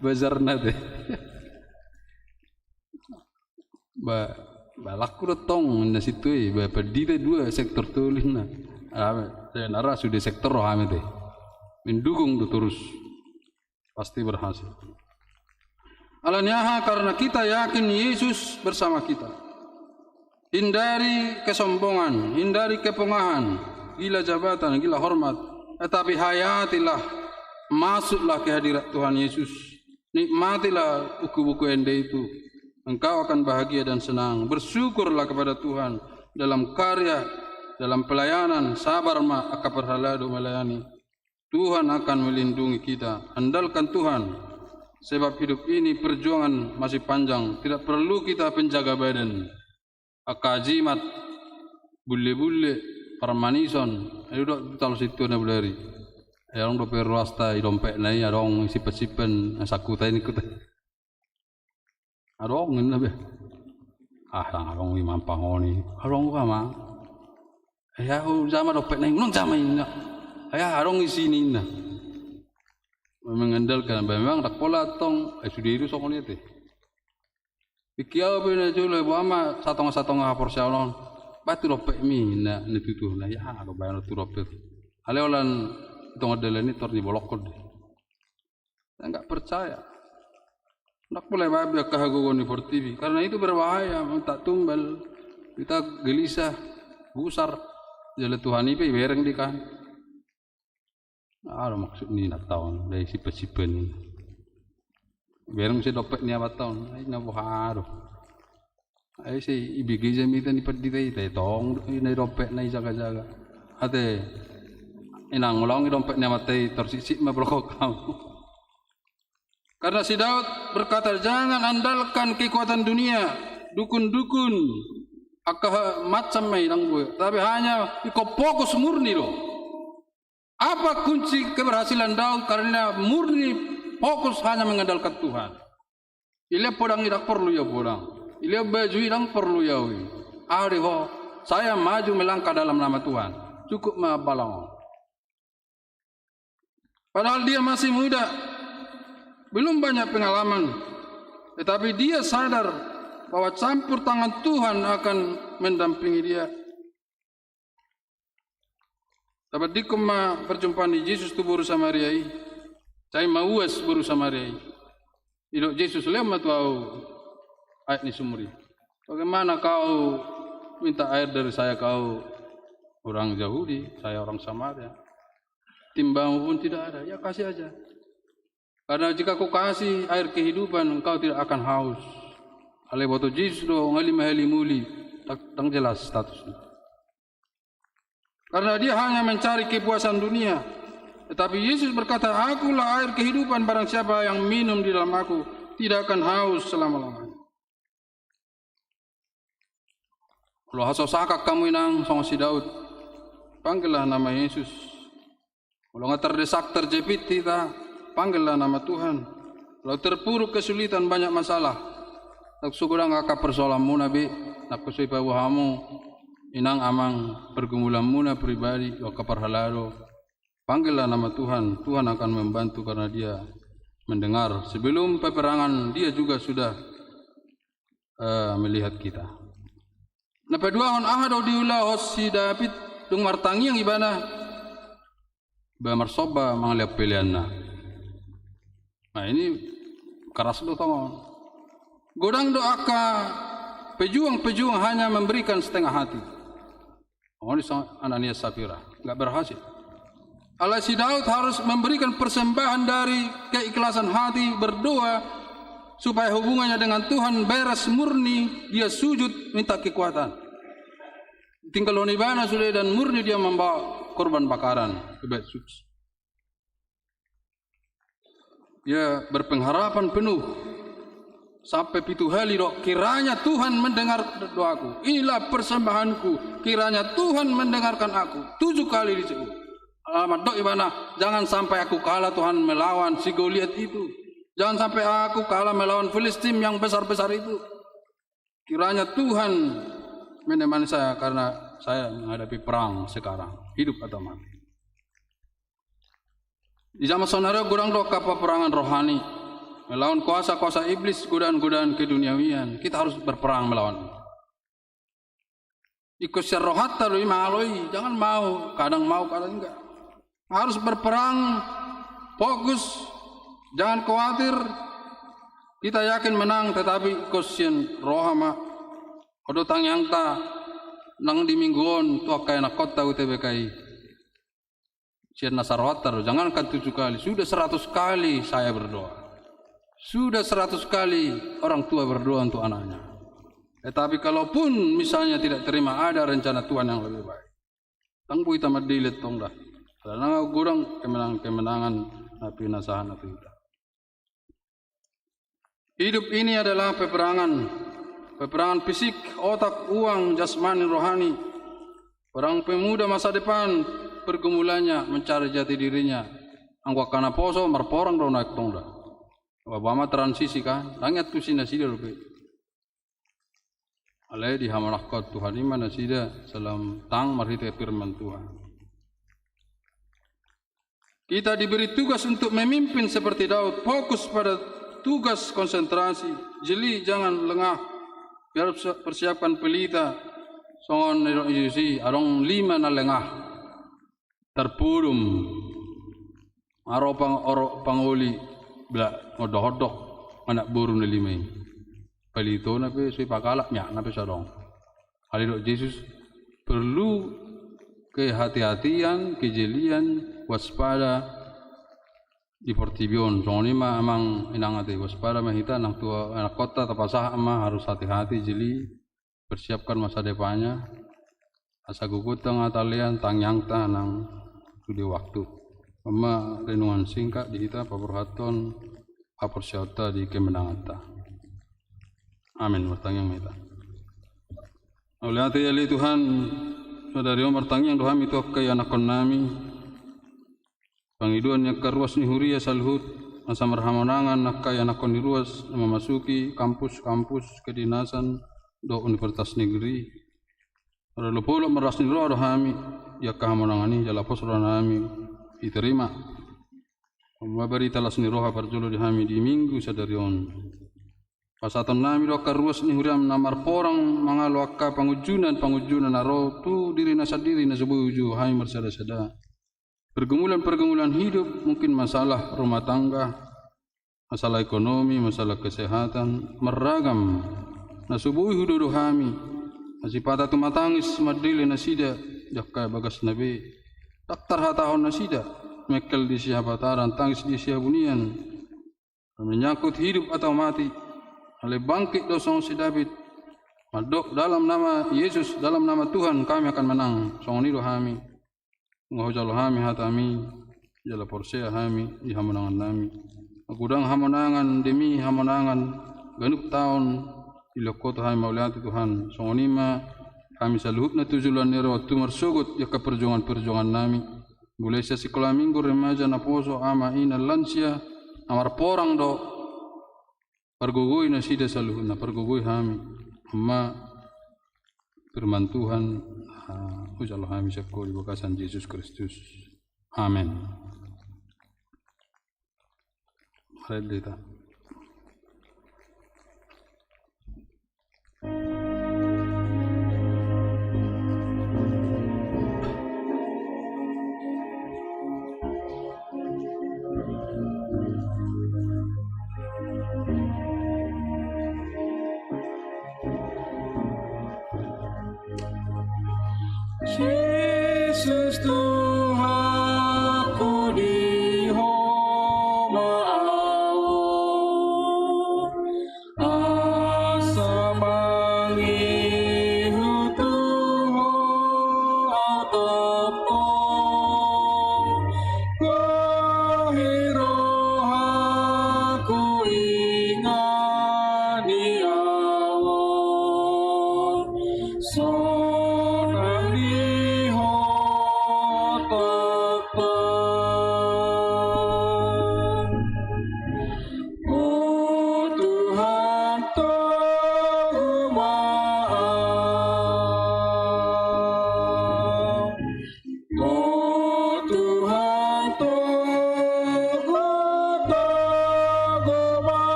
Bazar na ate. Ba, ba laku do tong na situ i, ba pandita dua sektor tolu na. Ame, na ra sude sektor rohami ate. Mendukung do terus. Pasti berhasil. Alani aha? Karena kita yakin Yesus bersama kita. Hindari kesombongan, hindari kepongahan, gila jabatan, gila hormat. Tetapi hayatilah, masuklah ke hadirat Tuhan Yesus. Nikmatilah buku-buku ende itu. Engkau akan bahagia dan senang. Bersyukurlah kepada Tuhan dalam karya, dalam pelayanan, sabar ma angka parhalado melayani. Tuhan akan melindungi kita. Andalkan Tuhan. Sebab hidup ini perjuangan masih panjang. Tidak perlu kita penjaga badan. Angka jimat, bulle-bulle, parmanison. Ai didok talu sintua na bodari. Ai adong dope ruasta i dompetna i, adong simpen-simpen, sangkuta i, sangkuta i. Adong ninna be. Ah, ndang adong i mampang on i. Adong, amang. Ai ahu jama dompetna i, unang jama ninna. Ai adong isi ninna. Mengandalkan, memang ndang pola tong, ai sude i do songon i ate. Tingki ahu pe na jolo, boha ma satonga-satonga haporseaon on. Baen tu dompetmi ninna, ninna tutu. Nah, ia, adong baenon tu dompet. Alai holan di tonga dalan i tor nibolongkon do. Saya nggak percaya. Ndang pola baen be angka hagogoon ni portibi. Karena itu berbahaya, minta tumbal. Kita gelisah, gusar. Jala Tuhan i pe ibereng do i kan. Aha do maksud ni na taon, dai simpen-simpen i. Bereng muse dompet ni amanta on, ai na boha do. Ai sai ibege jamita ni pandita i, tai tong do i na dompetna i jaga-jaga. Ate, inang, molo adong i dompet ni amanta i, tor sipsip ma bolongkon hamu. Karena si Daud berkata, "Jangan andalkan kekuatan dunia, dukun-dukun, angka ha-, macam ma i, ndang boi. Tapi hanya ingkon fokus murni do." Apa kunci keberhasilan Daud? Karena murni fokus hanya mengandalkan Tuhan. Dilehon podang i, ndang porlu i ahu podang. Dilehon baju i, ndang porlu i ahu i. Ahu do i ho, saya maju melangkah dalam nama Tuhan. Cukup ma balang on. Padahal dia masih muda, belum banyak pengalaman. Tetapi dia sadar bahwa campur tangan Tuhan akan mendampingi dia. Tapandingkon ma perjumpaan ni Jesus tu boru Samaria i. Sai mauas boru Samaria i. Didok Jesus, "Lehon ma tu ahu aek ni sumur i. Bagaimana kau minta air dari saya, kau orang Yahudi, saya orang Samaria? Timbamu pun tidak ada, ya kasih aja. Karena jika kukasih air kehidupan, engkau tidak akan haus." Alai boto Jesus do, ngali ma halimuli, ndang, ndang jelas statusna. Karena dia hanya mencari kepuasan dunia. Tetapi Yesus berkata, "Akulah air kehidupan, barang siapa yang minum di dalam aku, tidak akan haus selama-lamanya." Molo hasosakon hamu inang songon si Daud, panggillah nama Yesus. Molo nga terdesak, terjepit hita, panggillah nama Tuhan. Molo terpuruk kesulitan, banyak masalah, ndang so godang angka persoalanmuna be, nangkin so ipaboa hamu inang amang pergumulanmuna pribadi dohot angka parhalado, panggillah nama Tuhan. Tuhan akan membantu karena Dia mendengar. Sebelum peperangan, Dia juga sudah, eh, melihat kita. Na paduahon, aha do diulahon si Daud dung martangiang ibana? Ba marsomba mangalehon peleanna. Nah, ini keras do tongon. Godang do angka pejuang-pejuang hanya memberikan setengah hati. Songon i Ananias Safira, nggak berhasil. Alai si Daud harus memberikan persembahan dari keikhlasan hati, berdoa supaya hubungannya dengan Tuhan beres, murni, dia sujud minta kekuatan. Tinggalhon ibana sude dan murni dia membawa korban bakaran, ibadat suci. Ia berpengharapan penuh. Sampai pitu hali do, "Kiranya Tuhan mendengar doaku. Inilah persembahanku. Kiranya Tuhan mendengarkan aku." Tujuh kali disebut. Ala mandok ibana, "Jangan sampai aku kalah, Tuhan, melawan si Goliat itu. Jangan sampai aku kalah melawan Filistin yang besar-besar itu." Kiranya Tuhan menemani saya karena saya menghadapi perang sekarang, hidup atau mati. Di zaman sonari godang do angka peperangan rohani, melawan kuasa-kuasa iblis, godaan-godaan keduniawian. Kita harus berperang melawan. Ingkon sian rohanta do i malo i, jangan mau, kadang mau, kadang enggak. Harus berperang, fokus, jangan khawatir. Kita yakin menang, tetapi ingkon sian roha ma. Olo do tangiangta nang di minggu on tu angka ianakkonta U T B K I. Sian na sarohanta do, jangankan tujuh kali, sudah seratus kali saya berdoa. Sudah seratus kali orang tua berdoa untuk anaknya. Tetapi kalaupun misalnya tidak terima, ada rencana Tuhan yang lebih baik. Ndang boi hita mandele tong da. Karena godang kemenangan-kemenangan na pinasahatna tu hita. Hidup ini adalah peperangan. Peperangan fisik, otak, uang, jasmani, rohani. Orang pemuda masa depan, pergumulannya mencari jati dirinya. Anggo angka na poso, marporang do naeng tong da. Baen ma transisi kan, ndang i antusi nasida dope. Alai dihamonangkon Tuhan i ma nasida, salam tang marhite firman Tuhan. Kita diberi tugas untuk memimpin seperti Daud, fokus pada tugas, konsentrasi, jeli, jangan lengah. Biar persiapkan pelita, songon nidok ni Jesus i, adong lima na lengah. Tarpudum. Ro pang-, ro pangoli, bla, hondok-hondok, anak boru na lima i. Pelitona pe so ipakalap, miakna pe so adong. Alai didok Jesus, perlu kehati-hatian, kejelian, waspada di portibi on. Songon i ma amang inang ate, waspada ma hita nang tu anakkonta tapasahat ma harus hati-hati, jeli, persiapkan masa depannya. Asa gogo hita ngatalean tangiangta nang sude waktu. On ma renungan singkat di hita paborhathon haporseaonta di kemenanganta. Amin. Martangiang ma hita. Mauliate ale Tuhan, sadari on martangiang do hami tu angka ianakkon nami. Pangidoan ni angka ruas ni huria saluhut, asa marhamonangan angka ianakkon ni ruas na mamasuki kampus-kampus kedinasan dohot universitas negeri. Marolop-olop marlas ni roha do hami di angka hamonangan i, jala pos roha nami diterima. On ma barita las ni roha parjolo di hami di minggu sadari on. Pasahaton nami do angka ruas ni huriam na marporang mangalo angka pangunjunan-pangunjunan na ro tu dirina sandiri na so boi hujaha hami marsada-sada. Pergumulan-pergumulan hidup, mungkin masalah rumah tangga, masalah ekonomi, masalah kesehatan, marragam na so boi hudodo hami. Sipata tumatangis mandele nasida di angka bagasna be. Ndang tarhatahon nasida, mengkel di sihabataran, tangis di sihabunian. Menyangkut hidup atau mati, alai bangkit do songon si Daud. Mandok dalam nama Yesus, dalam nama Tuhan kami akan menang. Songon i do hami. Nunga hujalo hami hatami, jala porsea hami di hamonangan nami. Godang hamonangan demi hamonangan, ganup taon, dilehon Ho hami mauliate Tuhan. Songon i ma hami saluhutna tu joloan ni ari on tu marsogot di angka perjuangan-perjuangan nami. Mulai sian sikola minggu, remaja, naposo, ama, ina, lansia, na marporang do. Pargogoi nasida saluhutna, pargogoi hami. On ma firman Tuhan, ah, hujalo hami sian Ho di bagasan Jesus Kristus. Amen. Marende hita. Jesus Tuhanku, di Ho ma ahu, asa pangihut tu Ho ahu tompo. Gohi rohangku, ingot ni ahu, sonang di Ho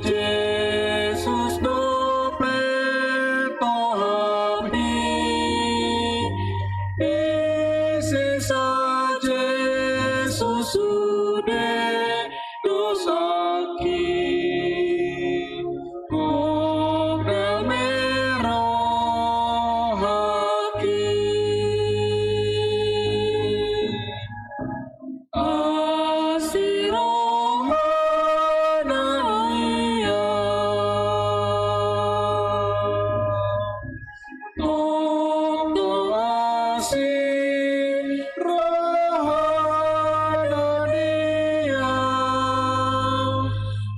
Jesus dope tohap i, ise sa Jesus sude dosangki, gok dame rohangki. Asi rohana ia. Tongtong asi rohana ia.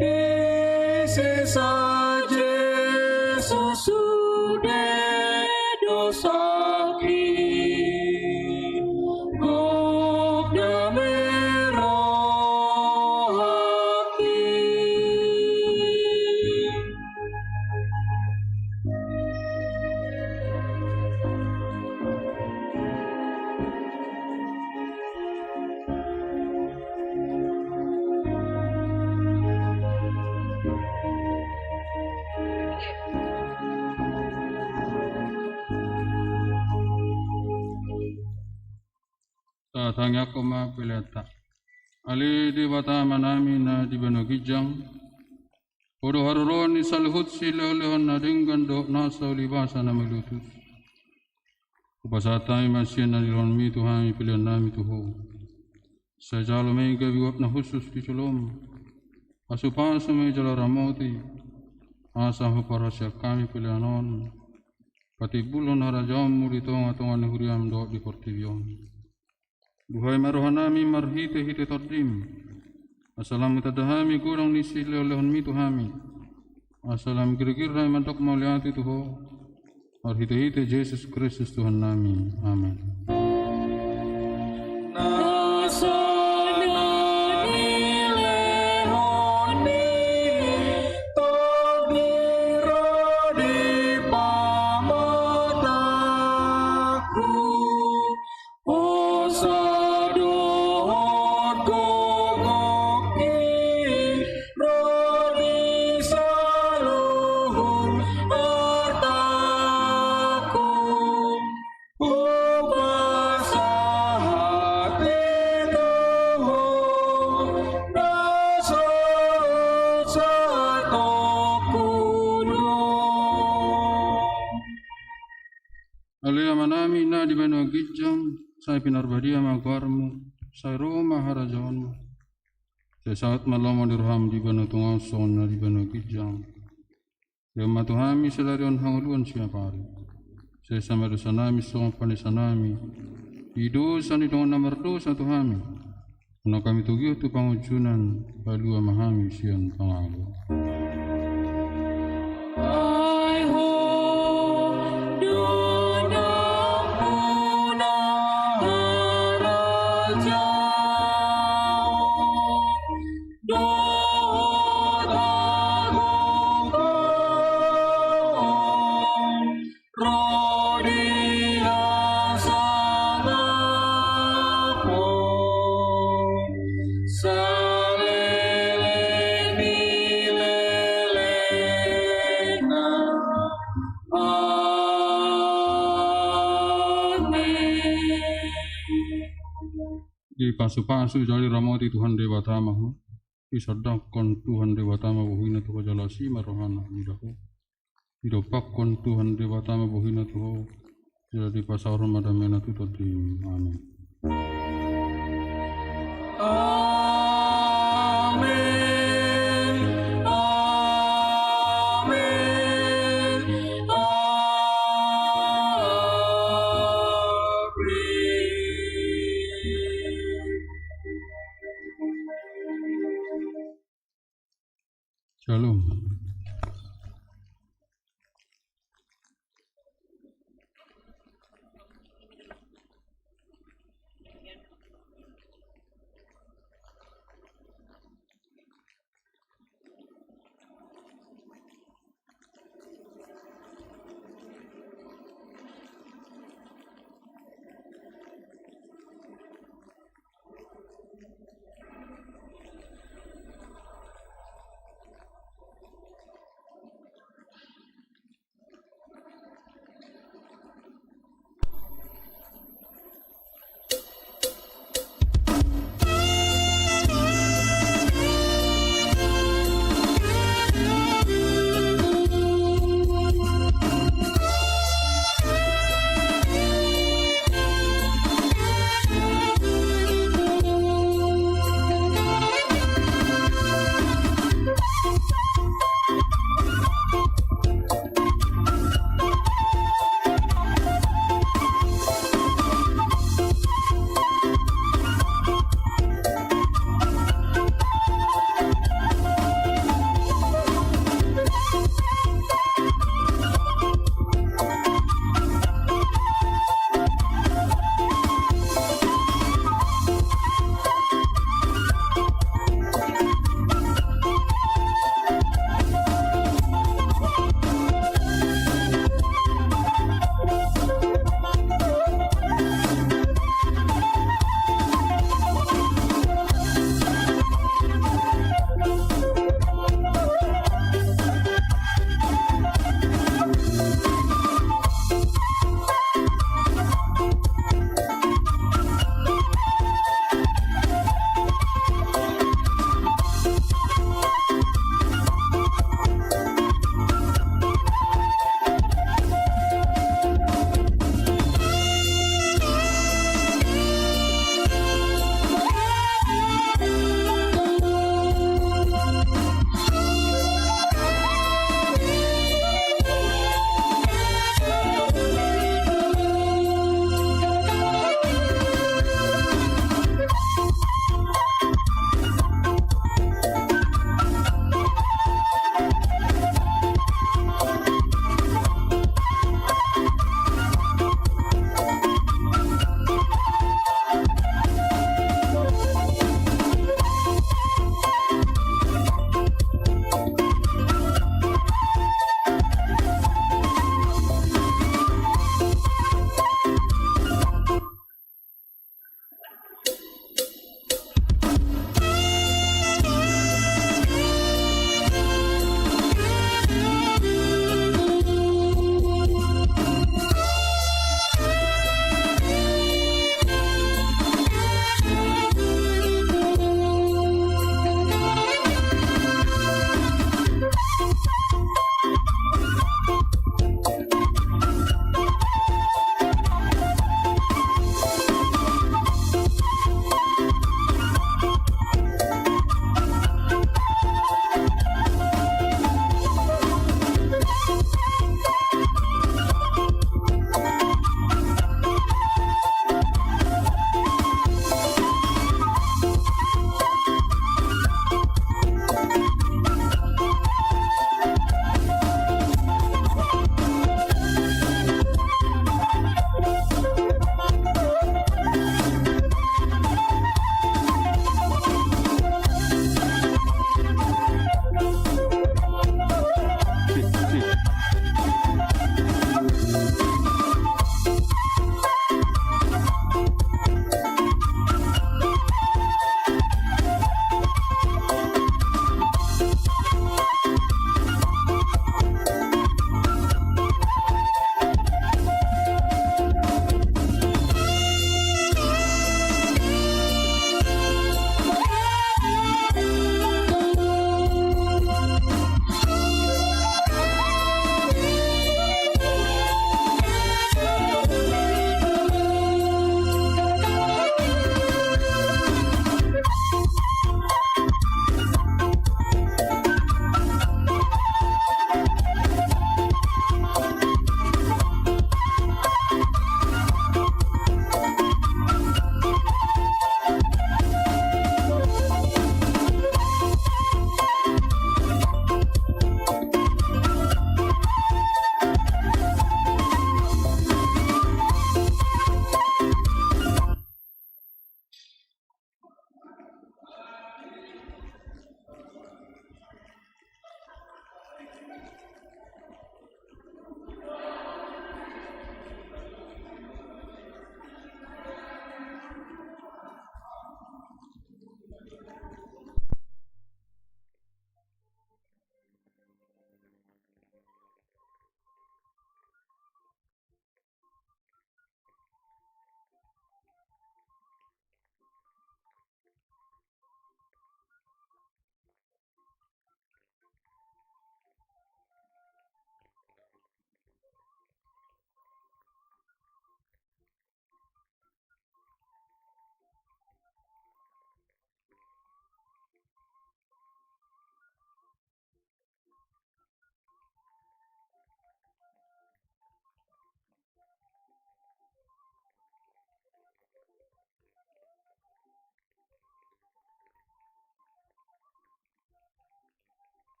Ise sa Jesus sude dosangki, gok dame rohangki. Tatangiangkon ma peleanta. Ale Debata Amanami na di banua ginjang, Ho do haroroan ni saluhut silehonlehon na denggan dohot nasa ulibasa na malotus. Hupasahat hami ma sian na nilehonmi tu hami peleannami tu Ho. Sai jalo ma i gabe uap na hushus di jolom. Pasupasu ma i jala ramoti, asa huparhaseang hami pelean on patimbulhon harajaonmu di tongatonga ni huriam dohot di portibi on. Buhai ma rohanami marhitehite Tondim, asa lam hutanda hami godang ni silehonlehonmi tu hami, asa lam girgir hami mandok mauliate tu Ho, marhitehite Jesus Kristus Tuhannami. Amen. Nasa na nilehonmi Tondim ro di pamatangku, hosa dohot gogongki ro di saluhut artangku. Hupasahat hita tu Ho, na sahat-sahat Ho do. Ale Amanami na di banua ginjang, sai pinarbadia ma goarmu, sai ro ma harajaonmu, sai saut ma lomo ni roham di banua tonga on songon na di banua ginjang. Lehon ma tu hami sadari on hangoluan siapari. Sesa ma dosanami songon panesanami di dosa ni dongan na mardosa tu hami. Unang hami togihon tu pangunjunan, palua ma hami sian pangago. Ai Ho do nampuna harajaon dohot hagogoon ro di hasangapon saleleng ni lelengna. Amen. Dipasupasu jala diramoti Tuhan Debata ma ho. Disondangkon Tuhan Debata ma bohina tu ho jala asi ma rohana mida ho. Didompakkon Tuhan Debata ma bohina tu ho jala dipasaorhon ma damena tu tondim. Amen. Amen. Amen. Amen. Shalom.